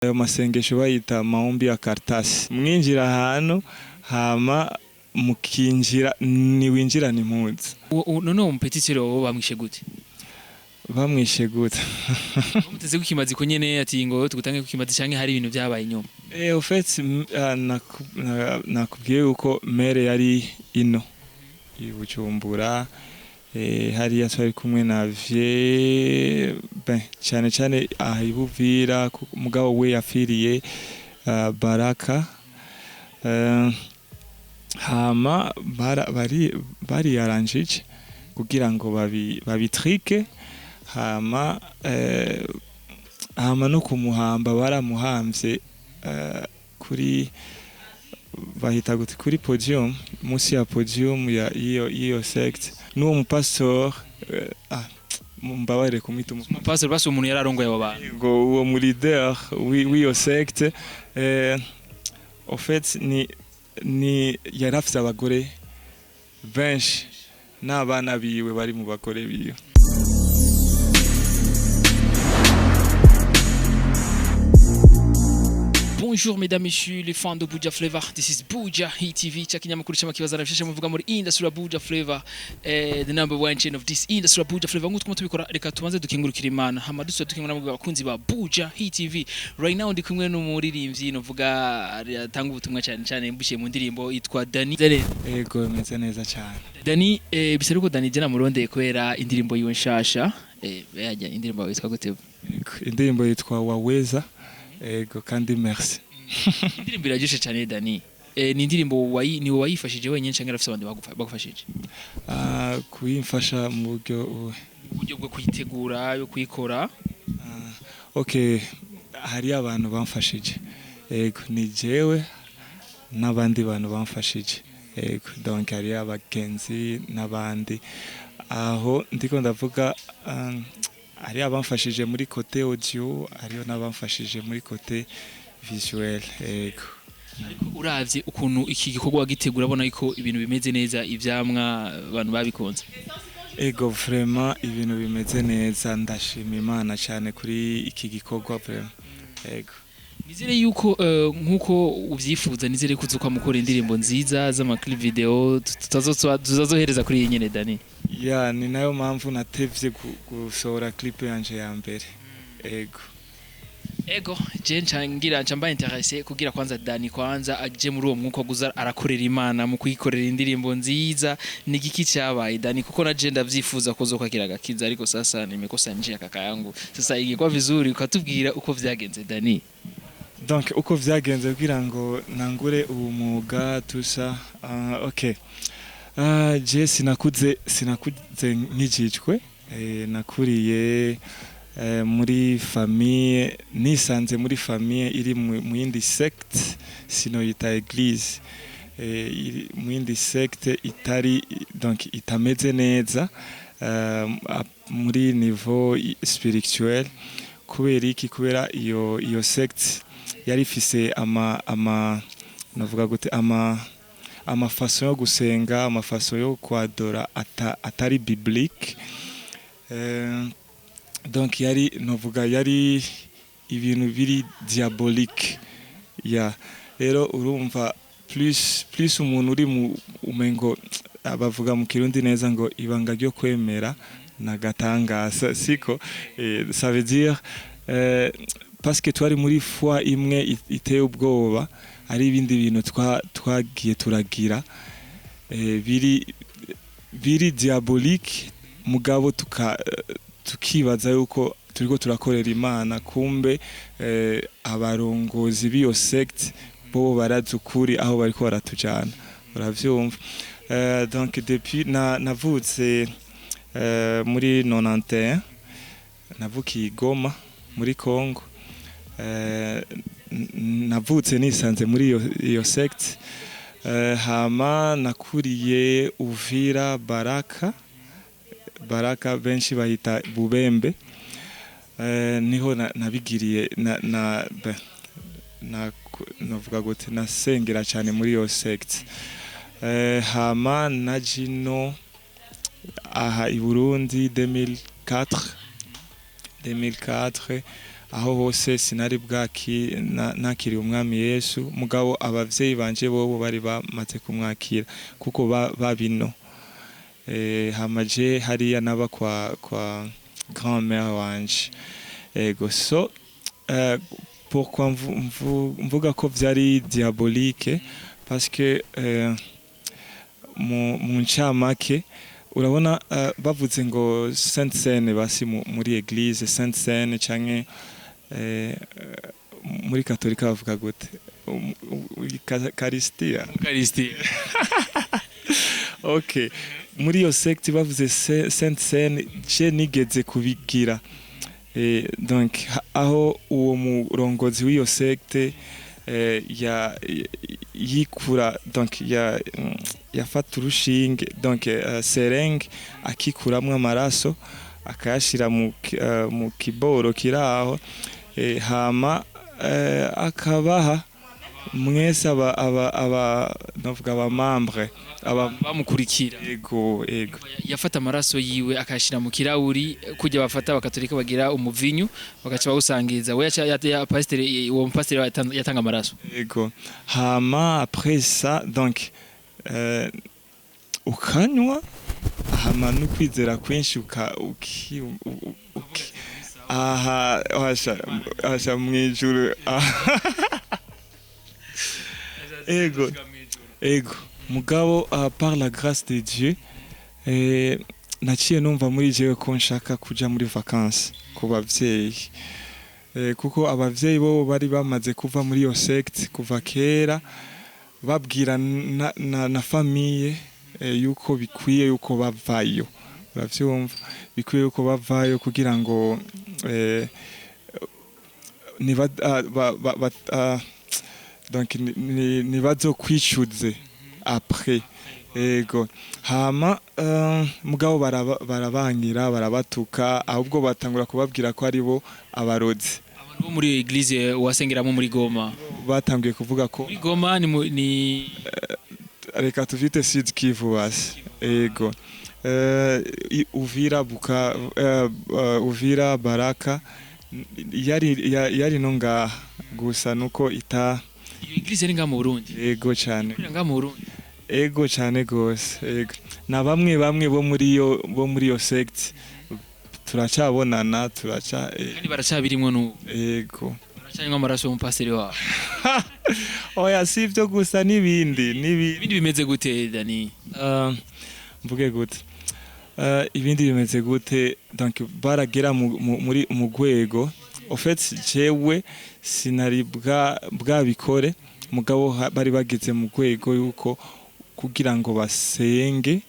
Ayo masengesho bayita maombi ya karatasi. Mwinjira ahantu, hama mukinjira, ntiwinjirana impuzu. None uwo mupetite sœur wowe bamwishe gute? Bamwishe gute? Bamuteze ku kimazi ko nyene, ati ngo tugutange ku kimazi, canke hari ibintu vyabaye inyuma? Au fait, nakubwiye yuko mère yari ino i Bujumbura, hariya twari kumwe na vieux, ben, cyane cyane aha i Buvira, mugabo we yapfiriye Baraka. Hama bari bariyaranjije kugira ngo babitrike, hama no kumuhamba baramuhamvye kuri, bahita gute, kuri podium, munsi ya podium ya iyo secte, n'uwo mupastor, mumbabarire kumwita Umupastor basi, umuntu yari arongoye abo bantu. Ngo uwo mu leader w'iyo secte, au fait ni yari afise abagore benshi n'abana biwe bari mu bagore biwe. Bonjour mesdames, messieurs, les fans de Buja Flavor. This is Buja TV. Cha kinyamakuru cy'amakibazo arabishashe muvuga muri industry ya Buja Flavor. The number one chain of this industry ya Buja Flavor. Nk'uko tubikora, reka tubanze dukengurukira Imana. Hama dusubire dukengura mu bakunzi ba Buja TV. Right now ndi kumwe n'umuririmbyi, novuga atanga ubutumwa cyane cyane mbushiye mu ndirimbo, yitwa Dani. Dani. Ego, bimeze neza cyane. Dani, bisa ariko Dani je namurondeye kubera indirimbo yiwe nshasha. Yajya indirimbo yitwa gute? Ego, indirimbo yitwa Waweza. Ego, kandi merci. Indirimbo iraryoshe cyane, Dani. Ni indirimbo ni wowe wayifashije wenyine canke arafise abandi bagufashije? Kuyimfasha mu buryo ubu? Uburyo bwo kuyitegura, yo kuyikora. Okay, hari abantu bamfashije. Ego, ni jewe n'abandi bantu bamfashije. Ego, donc hari abagenzi n'abandi. Aho ndiko ndavuga, hari abamfashije muri côté audio, hariho n'abamfashije muri côté visuel. Ego. Ariko uravye ukuntu iki gikorwa wagitegura, urabona ko ibintu bimeze neza, ivyamwa abantu babikunze. Ego, vraiment ibintu bimeze neza, ndashima Imana cyane kuri iki gikorwa, vraiment. Ego. Nizere yuko nkuko uvyifuza, nizere ko uzokwa mukora indirimbo nziza z'ama clip video tuzazohereza kuri iyi nyene, Dani. Ya, ni nayo mpamvu natevye gusohora clip yanje ya mbere. Ego. Ego, je nca ngira nca mba intéressé kugira kwanza Dani kwanza aje muri uwo mwuka guza arakorera Imana mu kuyikorera indirimbo nziza. Ni giki cyabaye, Dani? Kuko na je ndavyifuza ko zokwakira agakiza, ariko sasa nimekosa njia kaka yangu. Sasa ingekuwa vizuri ukatubwira uko vyagenze, Dani. Donc uko vyagenze kugira ngo nangure uwo mwuga tusa, okay. Je sinakuze nkijijwe, nakuriye muri famille, nisanze muri famille iri mu yindi secte, sinoyita église, iri mu yindi secte itari, donc itameze neza muri niveau spirituel. Kubera iki? Kubera iyo secte yari ifise ama navuga gute, ama façon yo gusenga, ama façon yo kwadora atari biblique. Donc yari, novuga, yari ibintu biri diabolique. Ya, rero urumva plus umuntu uri mu umengo, bavuga mu Kirundi neza ngo ibanga ryo kwemera nagatangasa siko. Ça veut dire, parce que twari muri foi imwe iteye ubwoba, ari ibindi bintu twagiye turagira biri diabolique, mugabo tukibaza yuko turiko turakorera Imana. Kumbe abarongozi b'iyo secte bo barazi ukuri aho bariko baratujana, uravyumva. Donc depuis navutse muri 91, navukiye i Goma muri Congo. Navutse nisanze muri iyo secte. Hama nakuriye Uvira, Baraka. Baraka benshi bahita Bubembe. Niho nabigiriye na, be, na navuga gute, nasengera cyane muri iyo secte. Hama na jino aha i Burundi 2004. 2004. Aho hose sinari bwaki nakiriye Umwami Yesu, mugabo abavyeyi banje bobo bari bamaze kumwakira kuko babino. Hama je hariya naba kwa grand-mère wanje. Ego, so pourquoi mvuga ko vyari diabolique? Parce que mu ncamake, urabona, bavuze ngo Sainte Cène, basi muri église Sainte Cène canke muri katolika bavuga gute? Karistia. Eucharistie. Okay, muri iyo secte bavuze Sainte Cène, je nigeze kubigira. Donc aho uwo murongozi w'iyo secte ya yikura, donc ya yafata urushinge, donc seringue, akikuramwo amaraso, akayashira mu kiboro kiraho, hama akabaha mwese aba novuga aba membre aba Bamukurikira. Ego. Yafata amaraso yiwe akayashira mu kirahuri, kujya bafata abakatolika bagira umuvinyu bagaca bawusangiza. We yaca ya pasiteri, uwo mupasiteri yatanga amaraso. Ego, hama après ça, donc ukanywa, hama n'ukwizera kwinshi uka uki, uki aha hasha mwijuru. Ego, mugabo par la grâce de Dieu, naciye numva muri jewe ko nshaka kuja muri vacances ku bavyeyi, kuko abavyeyi bo bari bamaze kuva muri iyo secte kuva kera, babwira na famille yuko bikwiye yuko bavayo. Uravyumva, bikwiye yuko bavayo kugira ngo niba donc ntibazokwicuze après. Ego, hama mugabo barabangira, barabatuka, ahubwo batangura kubabwira ko ari bo abarozi. Abantu bo muri église wasengeramo muri Goma? Batangiye kuvuga ko Muri Goma ni Reka tuvite Sud Kivu basi. Ego, Uvira buka Uvira Baraka yari yari no ngaha gusa nuko ita Iyo église ari ngaha mu Burundi? Ego cyane. Ikorera ngaha mu Burundi? Ego cyane gose. Ego, na bamwe bamwe bo muri iyo secte turacabonana, turaca Kandi baracabirimwo n'ubu? Ego. Baracanywa amaraso y'umupasiteri wabo? Oya, si ibyo gusa, n'ibindi n'ibindi. Ibindi bimeze gute, Dani? Mvuge gute? Ibindi bimeze gute? Donc baragera muri mu rwego, au fait jewe sinari bwabikore, mugabo bari bageze mu rwego yuko kugira ngo basenge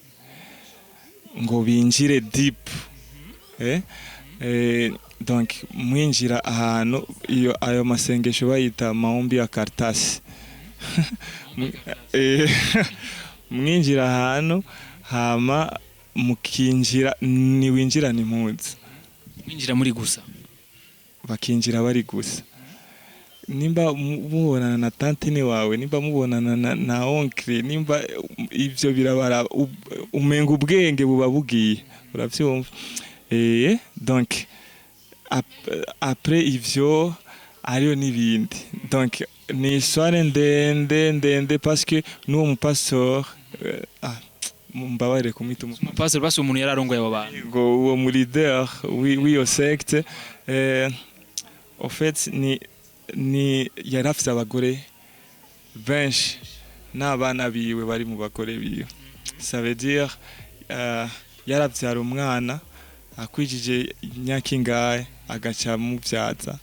ngo binjire deep, donc mwinjira ahantu iyo ayo masengesho bayita maombi ya karatasi. Mwinjira ahantu, hama mukinjira, ntiwinjirana impuzu. Mwinjira muri gusa? Bakinjira bari gusa. Nimba mubonana na tantine wawe, nimba mubonana na oncle, nimba ivyo birabara, umenga ubwenge buba bugiye, uravyumva? Donc après ivyo hariyo n'ibindi. Donc ni histoire ndende ndende, parce que n'uwo mupastor, mumbabarire kumwita Umupasiteri basi, umuntu yari arongoye abo bantu. Ngo uwo mu leader w'iyo secte, au fait ni yari afise abagore benshi n'abana biwe bari mu bagore biwe. Ça veut dire yaravyara umwana akwijije imyaka ingahe, agaca mubyaza.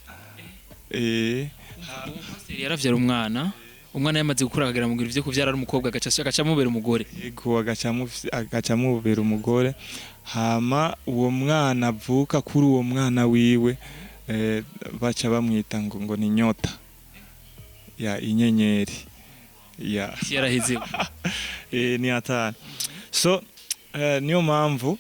Umupasiteri yaravyara umwana, umwana yamaze gukura akagera mu biro vyo kuvyara, ari umukobwa, agaca amubera umugore. Yego, agaca amubera umugore. Hama uwo mwana avuka kuri uwo mwana wiwe, baca bamwita ngo ni nyota ya inyenyeri ya Isi yaraheze. Ni hatari. So niyo mpamvu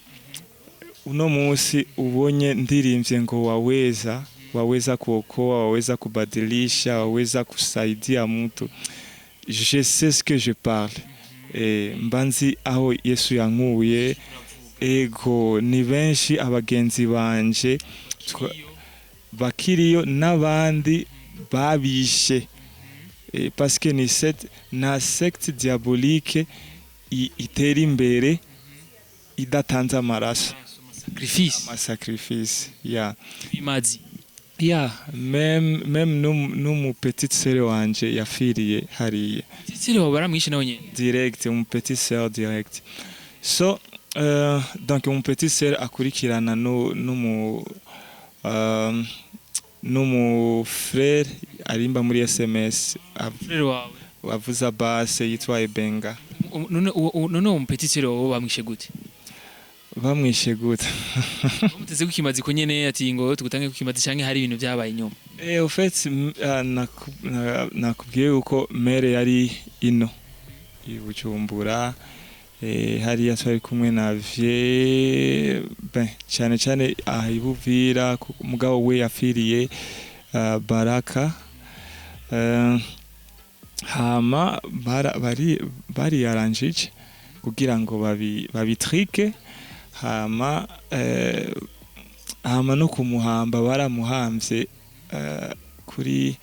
uno munsi ubonye ndirimvye ngo waweza, waweza kuokoa, waweza kubadilisha, waweza kusaidia mtu, je sais ce que je parle. Mba nzi aho Yesu yankuye. Ego, ni benshi abagenzi banje. Bakiriyo n'abandi babishe. Parce que ni secte na secte diabolique itera imbere idatanze amaraso. Sacrifice. Amasacrifice, ya. Ibimazi. Ya, même n'umu petite sœur wanje yafiriye hariya. Sire wawe baramwishe nawe nyene? Direct, umu petite sœur direct. So donc umu petite sœur akurikirana n'umu frère arimba muri SMS Frère wawe? Avuza basse, yitwa Ebenga. None uwo petit sœur wawe bamwishe gute? Bamwishe gute? Bamuteze ku kimazi ko nyene, ati ngo tugutange ku kimazi, canke hari ibintu vyabaye inyuma? Au fait, nakubwiye yuko mère yari ino i Bujumbura, hariya twari kumwe na vie, ben cyane cyane aha i Buvira, mugabo we yapfiriye Baraka. Hama bariyaranjije kugira ngo babitrike, hama no kumuhamba baramuhamvye kuri,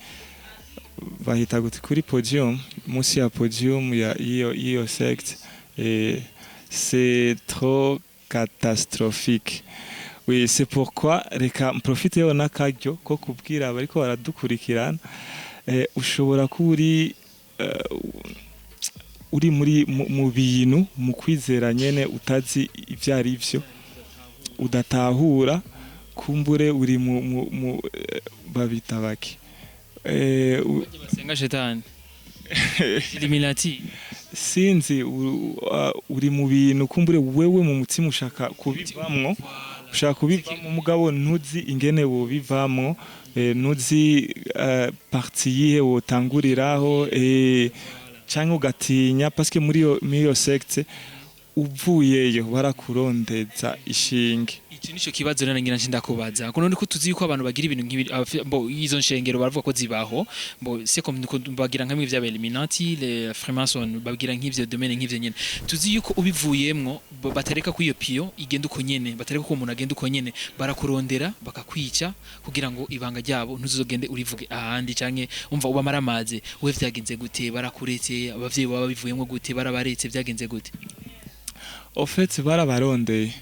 bahita gute, kuri podium, munsi ya podium ya iyo secte. Et c'est trop catastrophique, oui. C'est pourquoi reka mprofite yo n'akaryo ko kubwira abariko baradukurikirana, ushobora kuba uri muri mu bintu, mu kwizera nyene utazi ivyo ari vyo, udatahura. Kumbure uri mu babita bake Basenga shetani, Illuminati. Sinzi, uri mu bintu, kumbure wewe mu mutima ushaka kubivamwo, ushaka kubivamwo, mugabo ntuzi ingene wobivamwo, ntuzi partie yihe wotanguriraho, canke ugatinya, parce que muri iyo secte uvuyeyo barakurondeza ishinge. Icyo nico kibazo rero ngira nce ndakubaza, kuno niko tuzi yuko abantu bagira ibintu nk'ibi, bo izo nshengero baravuga ko zibaho, bo c'est comme niko bagira nka vya Illuminati, les francs-maçons, bagira nk'ivyo domaine nk'ivyo nyene. Tuzi yuko ubivuyemwo batareka ko iyo piyo igenda uko nyene, batareka ko umuntu agenda uko nyene, barakurondera bakakwica kugira ngo ibanga ryabo ntuzogende urivuge ahandi, canke umva ubamara amazi. We vyagenze gute? Barakuretse? Abavyeyi baba bivuyemwo gute? Barabaretse? Vyagenze gute? Au fait, barabarondeye.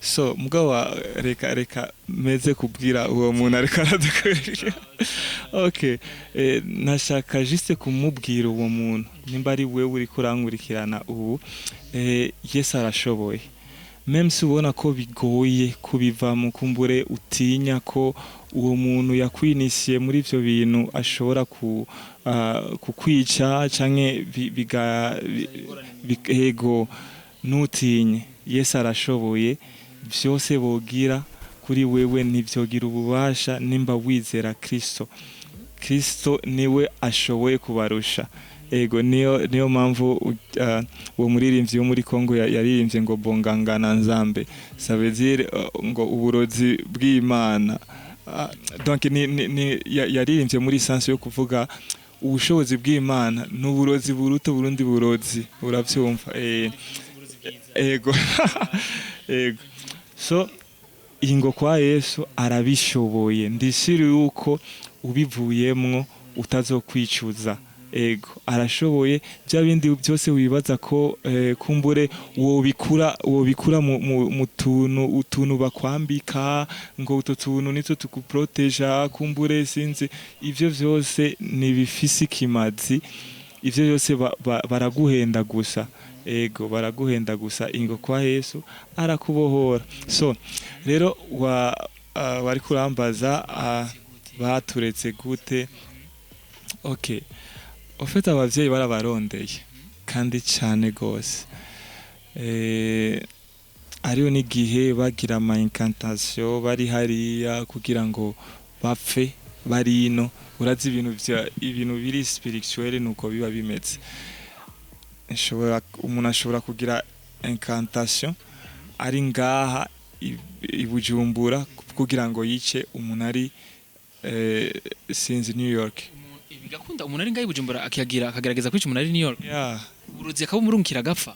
So mugabo reka meze kubwira uwo muntu ariko aradukurikira, okay, nashaka juste kumubwira uwo muntu, nimba ari wewe uriko urankurikirana ubu, Yesu arashoboye. Même si ubona ko bigoye kubivamo, kumbure utinya ko uwo muntu yakwinisiye muri ivyo bintu ashobora kukwica canke ego, ntutinye, Yesu arashoboye. Vyose bogira kuri wewe ntivyogira ububasha nimba wizera Kristo. Kristo niwe ashoboye kubarusha. Ego, niyo mpamvu uwo muririmbyi wo muri Kongo yaririmbye ngo "Bonganga na Nzambe", ça veut dire ngo uburozi bw'Imana. Donc ni yaririmbye muri sens yo kuvuga ubushobozi bw'Imana n'uburozi buruta burundi burozi, uravyumva? Ego. So ingo kwa Yesu arabishoboye. Ndishira yuko ubivuyemwo utazokwicuza. Ego, arashoboye. Bya bindi byose wibaza ko kumbure wobikura mu tuntu, utuntu bakwambika ngo utwo tuntu nitwo tukuproteja, kumbure sinzi, ivyo vyose ntibifise ikimazi. Ivyo byose baraguhenda gusa. Ego, baraguhenda gusa. Ingo kwa Yesu arakubohora. So rero wari kurambaza baturetse gute? Okay, au fait, abavyeyi barabarondeye kandi cane gose. Hariho n'igihe bagira ama incantation bari hariya kugira ngo bapfe bari ino. Urazi ibintu biri spirituel nuko biba bimeze. Nshobora, umuntu ashobora kugira incantation ari ngaha i Bujumbura kugira ngo yice umuntu ari sinzi, New York. Bigakunda, umuntu ari ngaho i Bujumbura akiyagira akagerageza kwica umuntu ari New York? Yeah. Uburozi akabumurungikira agapfa?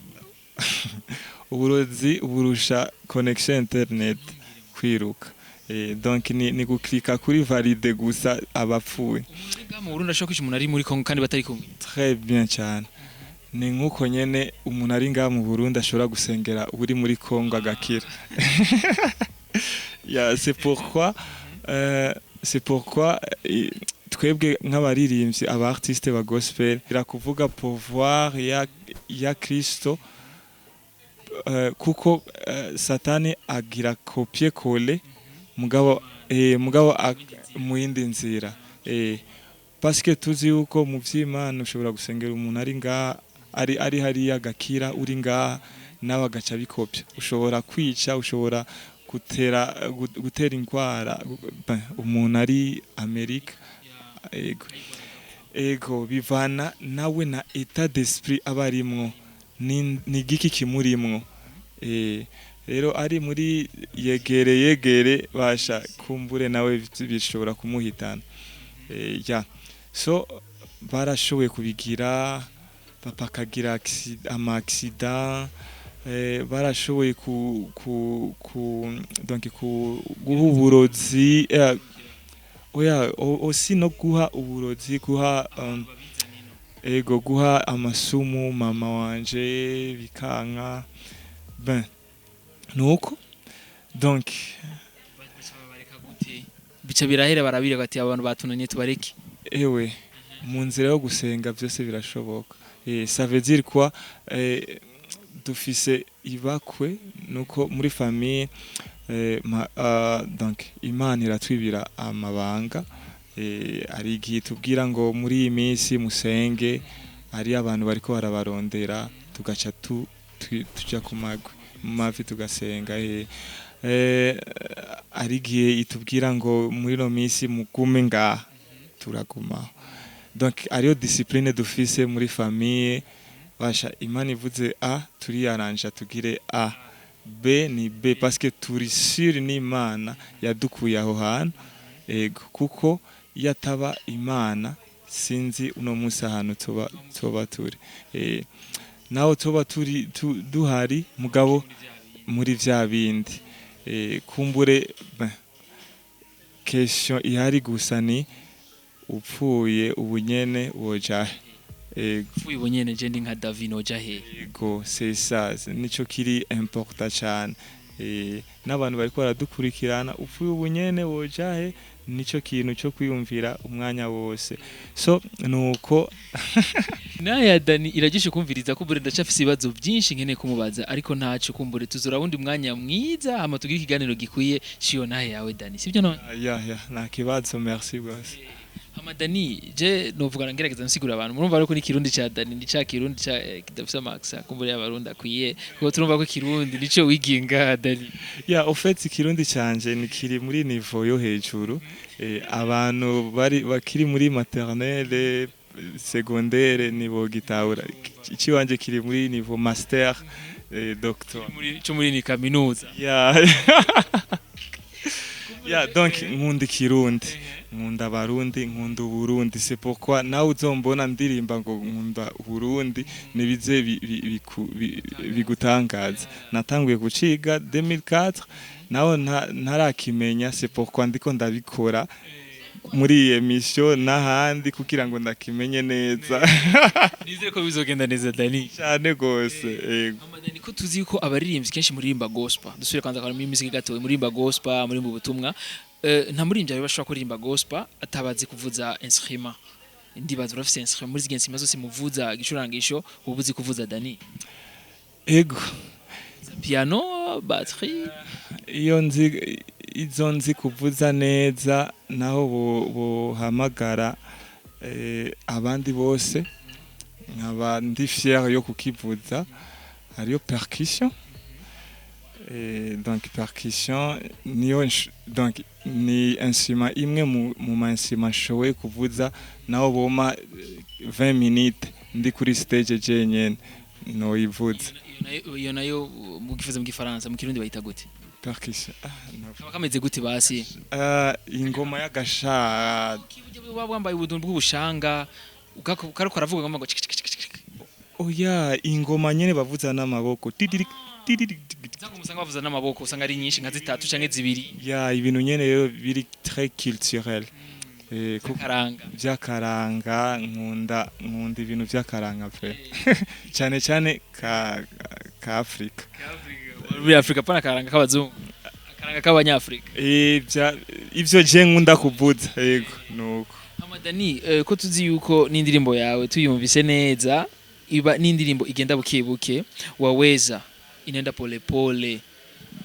Uburozi burusha connection internet kwiruka. Donc ni guklika kuri valider gusa, abapfuye. Umuntu ari ngaha mu Burundi ashobora kwica umuntu ari muri Congo kandi batari kumwe? Très bien cyane. Ni nk'uko nyene umuntu ari ngaha mu Burundi ashobora gusengera uri muri Congo agakira. Ya, c'est pourquoi twebwe nk'abaririmbyi, aba artiste ba gospel, irakuvuga pouvoir ya Kristo, kuko Satani agira copier coller, mugabo mu yindi nzira, parce que tuzi yuko mu vy'Imana ushobora gusengera umuntu ari ngaha, ari hariya agakira, uri ngaha nawe agaca bikopya. Ushobora kwica, ushobora gutera indwara, ben, umuntu ari Amerika. Ego, bivana nawe na état d'esprit aba arimwo, ni igiki kimurimwo. Rero ari muri yegere yegere basha kumbure nawe bishobora kumuhitana. Ya, so barashoboye kubigira, papa akagira ama accident, barashoboye ku donc ku guha uburozi, oya, aussi no guha uburozi, guha ego, guha amasumu mama wanje bikanka. Ben, nuko donc Bica birahera, barabira bati abantu batunaniye, tubareke. Ewe, mu nzira yo gusenga byose birashoboka. Ça veut dire quoi? Dufise ibakwe nuko muri famille, donc Imana iratwibira amabanga. Hari igihe tubwira ngo muri iyi minsi musenge, hari abantu bariko barabarondera, tugaca tuja ku magwi mu mavi tugasenga. Hari igihe itubwira ngo muri ino minsi mugume ngaha, turagumaho. Donc ariyo discipline dufise muri famille. Basha, Imana ivuze A, turiyaranja tugire A, B ni B, parce que turi sûr n'Imana yadukuye aho hantu. Ego, kuko iyo ataba Imana sinzi uno munsi ahantu tuba turi, naho tuba turi duhari, mugabo muri vya bindi. Kumbure, ben, question ihari gusa ni upfuye ubunyene wojahe? Ego. Upfuye ubunyene, je ndi nka David, noja he? Ego, c'est ça, nico kiri important cyane. N'abantu bariko baradukurikirana, upfuye ubunyene wojahe? Nico kintu cyo kwiyumvira umwanya wose. So nuko. Naya Dani iragishe kumviriza, kumbure ndacafise ibibazo byinshi nkeneye kumubaza, ariko ntaco, kumbure tuzura wundi mwanya mwiza hama tugire ikiganiro gikwiye ciyo nahe yawe Dani, sibyo none? Ya, nta kibazo, merci rwose. Hama Dani, je novuga ngerageza nsigura abantu murumva, ariko ni Kirundi ca Dani ni ca Kirundi ca kidafise amaksa, kumbure y'Abarundi akwiye, kuko turumva ko Kirundi nico wiginga Dani. Ya, au fait Ikirundi canje ni kiri muri niveau yo hejuru. Abantu bari bakiri muri maternelle, secondaire nibo gitahura. Ikiwanje kiri muri niveau master, doctor. Muri cyo muri ni kaminuza. Ya, donc nkunda Ikirundi, nkunda Abarundi, nkunda Uburundi. C'est pourquoi nawe uzombona ndirimba ngo nkunda Uburundi, nibize bigutangaza. Natanguye guciga 2004, nawe ntarakimenya. C'est pourquoi ndiko ndabikora muri iyi émission n'ahandi kugira ngo ndakimenye neza. Nizere ko bizogenda neza, Dani. Cyane gose, yego. Mama Dani, ko tuzi ko abaririmbyi kenshi muririmba gospel, dusubire kwanza kwa muri music gato, muririmba gospel, muri ubutumwa, nta muririmbyi ari bashobora kuririmba gospel atabazi kuvuza instrument. Ndibaza urafise instrument muri zigenzi zose muvuza, igicurangisho uba uzi kuvuza, Dani? Ego. Piano, batterie? Iyo nzi, izo nzi kuvuza neza, naho bohamagara abandi bose nkaba ndi fier yo kukivuza, hariyo percussion. Donc percussion niyo donc ni instrument imwe mu ma instrument nshoboye kuvuza, naho boma 20 minutes ndi kuri stage jenyene noyivuza. Iyo nayo mugifuza mu Gifaransa, mu Kirundi bayita gute? Percussion, ah, no. Kaba kameze gute basi? Ingoma y'agasha. Buba bwambaye ubudundu bw'ubushanga, kariko karavuga ngo cik cik cik cik. Oya, ingoma nyene bavuza n'amaboko. Tidiri. Cyangwa umusanga bavuza n'amaboko, usanga ari nyinshi nka zitatu canke zibiri. Ya, ibintu nyene rero biri très culturel, karanga. Vy'akaranga. Nkunda ibintu vy'akaranga pe, cyane cyane ka Afrika. Muri Afrika, pana karanga k'abazungu, akaranga k'abanyafrika. Ivyo je nkunda kuvuza, yego, nuko. Amadani, ko tuzi yuko n'indirimbo yawe tuyumvise neza iba n'indirimbo igenda buke buke, waweza inenda pole pole.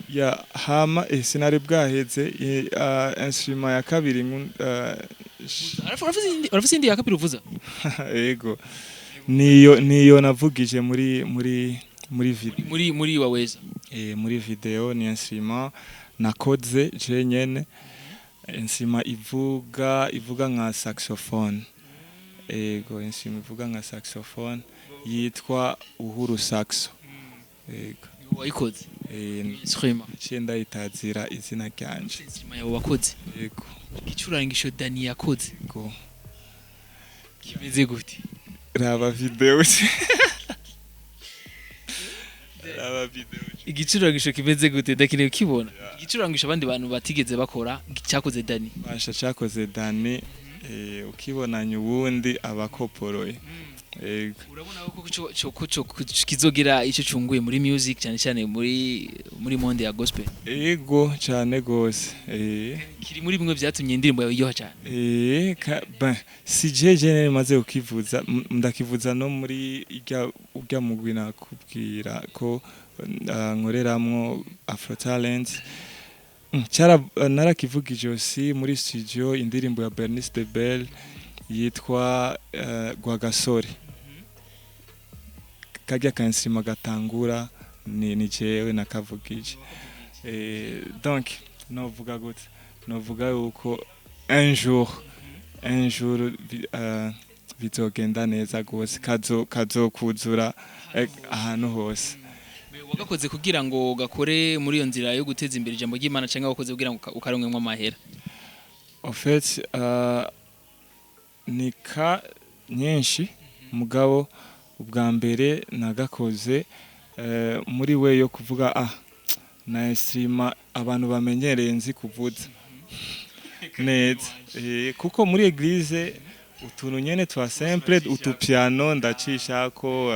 Ya, hama sinari bwaheze. Instrument ya kabiri Uravuze indi ya kabiri uvuza? Yego, niyo navugije muri video. Muri waweza. Muri video ni instrument nakoze je nyene, instrument ivuga nka saxophone. Ego, instrument ivuga nka saxophone yitwa Uhuru Saxo, ego. Wayikoze? Instrument? Naciye ndayitazira izina ryanje. Instrument yawe wakoze? Ego. Igicurangisho Dani yakoze? Ego. Kimeze gute? Raba video, raba video. Igicurangisho kimeze gute? Ndakeneye kukibona, igicurangisho abandi bantu batigeze bakora cyakoze Dani. Basha, cyakoze Dani, ukibonanye uwundi abakoporoye, ego. Urabona ko co kizogira icyo cunguye muri music, cyane cyane muri monde ya gospel? Ego, cyane gose. Kiri muri bimwe byatumye indirimbo yawe iryoha cyane. Ben, si jeje maze kukivuza, ndakivuza no muri urya mugwi nakubwira ko nkoreramwo, Afro Talent. Cyara narakivugije aussi muri studio, indirimbo ya Bernice de Bell yitwa Rwagasore. Karya ka instrument gatangura ni jewe nakavugije. Donc novuga gute, novuga yuko un jour bizogenda neza gose, kazokuzura ahantu hose. Wagakoze kugira ngo gakore muri iyo nzira yo guteza imbere ijambo ry'Imana, cyangwa wakoze kugira ngo ukaronkemwo amahera? En fait, ni ka nyinshi, mugabo ubwa mbere nagakoze muri we yo kuvuga na instrument abantu bamenyereye nzi kuvuza neza, kuko muri église utuntu nyene twa simple, utupiano ndacishako,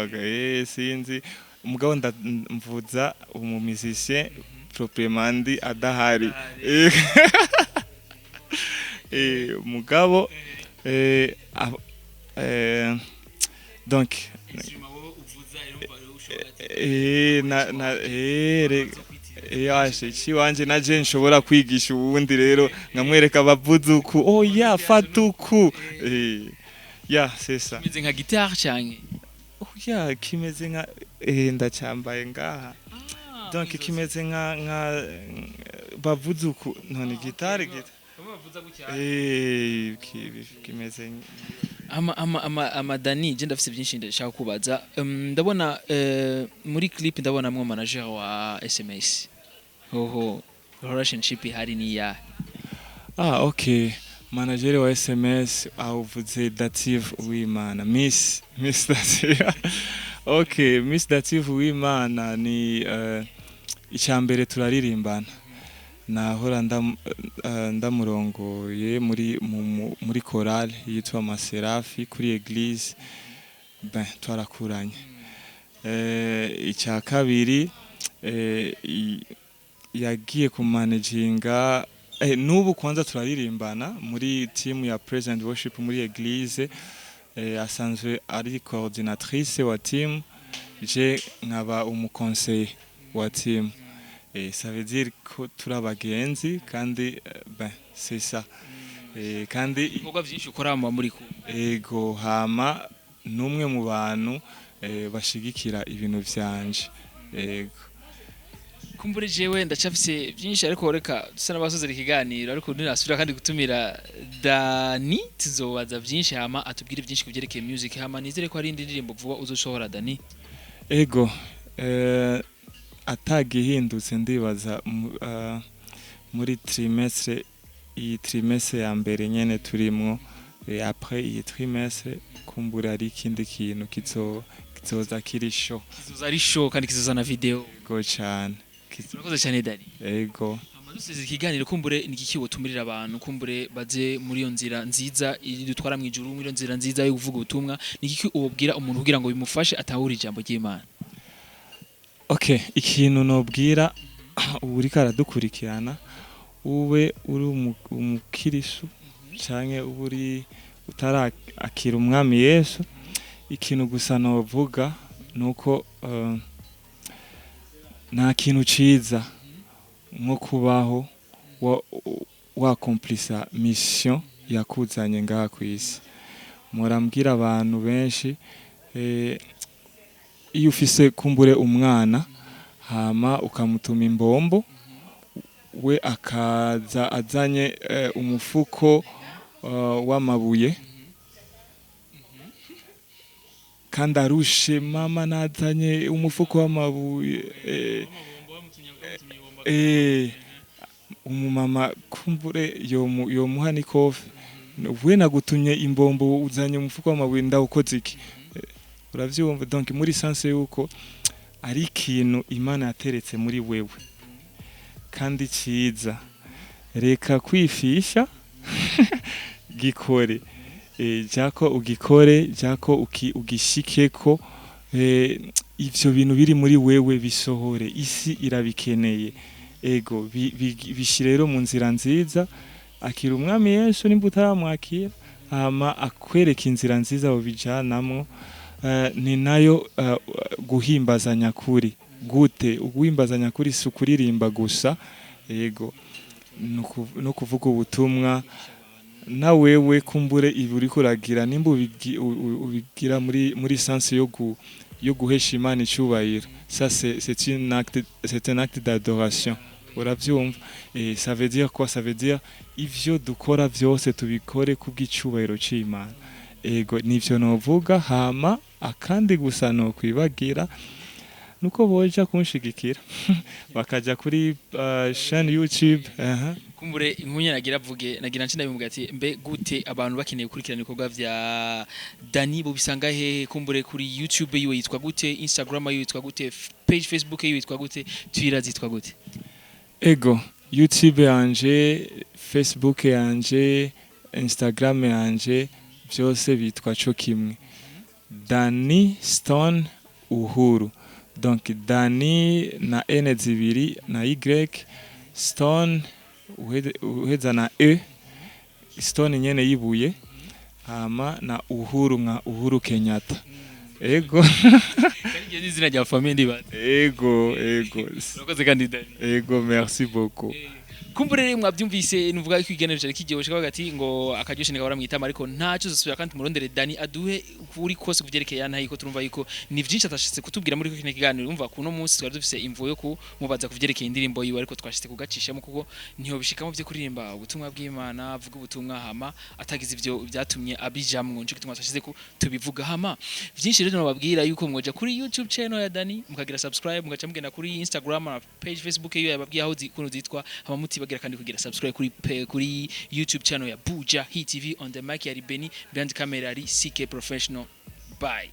sinzi, mugabo mvuza umu musicien proprement dit adahari. Mugabo donc na ashe ikiwanje naje nshobora kwigisha uwundi rero nkamwereka abavuza uku, oh ya, fata uku, ya, c'est ça. Kimeze nka guitare canke? Oh ya, kimeze nka ndacyambaye ngaha, donc kimeze nka bavuza uku, none gitare kimeze. Ama Dani, je ndafise byinshi ndashaka kubaza. Ndabona muri clip ndabonamwo manager wa SMS. Hoho relationship ihari ni ya? Ah, okay, manager wa SMS awuvuze Dative Uwimana, Miss Dative. Okay, Miss Dative Uwimana ni icyambere turaririmbana, nahora ndamurongoye muri chorale yitwa Maserafi kuri église. Ben, twarakuranye. Icya kabiri, yagiye kumanaginga, n'ubu kwanza turaririmbana muri team ya Praise and Worship muri église. Asanzwe ari coordinatrice wa team, je nkaba umuconseiller wa team. Ça veut dire ko turi abagenzi kandi ben, c'est ça. Kandi Ibikorwa byinshi ukora muba muri kumwe. Ego, hama numwe mu bantu bashigikira ibintu vyanje, ego. Kumbure jewe ndacafise byinshi, ariko reka dusa n'abasozera ikiganiro, ariko nirasubira kandi gutumira Dani tuzobaza byinshi, hama atubwire byinshi ku byerekeye music. Hama nizere ko hari indi ndirimbo vuba uzosohora, Dani. Ego, atagihindutse ndibaza muri trimestre, iyi trimestre ya mbere nyene turimwo, après iyi trimestre kumbura ari ikindi kintu kizo. Kizoza kiri show. Kizoza ari show kandi kizoza na video. Ego cane. Urakoze cyane, Dani. Ego. Dusize ikiganiro, kumbure ni iki wotumirira abantu, kumbure baze muri iyo nzira nziza idutwara mu ijuru, muri iyo nzira nziza yo kuvuga ubutumwa? Ni iki ubabwira umuntu kugira ngo bimufashe atahure ijambo ry'Imana? Okay, ikintu nobwira uriko aradukurikirana, ube uri umukirisu canke ube uri utarakira umwami Yesu, ikintu gusa novuga nuko nta kintu ciza nko kubaho wakomplisa mission yakuzanye ngaha kw'isi. Murambwira abantu benshi, iyo ufise kumbure umwana, hama ukamutuma imbombo, we akaza azanye umufuko w'amabuye kandi arushe: "Mama, nazanye umufuko w'amabuye." Umumama kumbure yomuha n'ikofe: "We nagutumye imbombo, uzanye umufuko w'amabuye, ndawukoze iki?" Uravyumva? Donc muri sens yuko ari ikintu Imana yateretse muri wewe kandi ciza, reka kwifisha, gikore, jako ugikore, jako ugishikeko, ivyo bintu biri muri wewe bisohore, isi irabikeneye. Ego, bishire rero mu nzira nziza. Akira umwami Yesu nimba utaramwakira, hama akwereka inzira nziza bubijanamwo. Ni nayo guhimbaza nyakuri. Gute uguhimbaza nyakuri? Si ukuririmba gusa, yego, no kuvuga ubutumwa. Na wewe kumbure ibi uriko uragira, nimba ubigira muri sens yo guhesha Imana icubahiro, ça c'est un acte d'adoration, uravyumva? Et ça veut dire quoi? Ça veut dire ivyo dukora vyose tubikore kubw'icubahiro c'Imana. Ego, nivyo novuga. Hama akandi gusa no kwibagira nuko boja kunshigikira bakaja kuri chaîne YouTube. Kumbure inkunya nagira avuge, nagira nce ndabimuga ati: mbe gute abantu bakeneye gukurikirana ibikorwa vya Dani bo bisanga hehe? Kumbure kuri YouTube yiwe yitwa gute? Instagram yiwe yitwa gute? Page Facebook yiwe yitwa gute? Twitter zitwa gute? Ego, YouTube yanje, Facebook yanje, Instagram yanje, byose bitwa co kimwe, Dani Stone Uhuru. Donc Dani na N zibiri na Y, Stone uheza na E, Stone nyene yibuye, hama na Uhuru nka Uhuru Kenyatta. Ego. Kandi iryo ni izina rya famille, ndibaza. Ego. Urakoze kandi, Dani. Ego, merci beaucoup. Kumbure rero mwabyumvise, nuvuga ko ikiganiro cyari kiryoshe, kavuga ati ngo akaryoshe ntikabura mwitama, ariko ntacyo zosubira kandi murondere Dani aduhe kuri kose kuvyerekeye yana yuko turumva yuko ni vyinshi atashitse kutubwira muri kino kiganiro. Urumva kuno munsi twari dufise imvo yo kumubaza kuvyerekeye indirimbo yiwe, ariko twashitse kugacishamo kuko niho bishikamo vyo kuririmba ubutumwa bw'Imana, avuga ubutumwa hama atagize ivyo byatumye abijamwo. Nico gituma twashize ko tubivuga. Hama vyinshi rero nababwira yuko mwoja kuri YouTube channel ya Dani mukagira subscribe, mugaca mugenda kuri Instagram na page Facebook yiwe, yababwiye aho zikuno zitwa. Hama mutibagira kandi kugira subscribe kuri YouTube channel ya Buja Hit TV. On the mic yari Benny, behind camera ari CK Professional. Bye.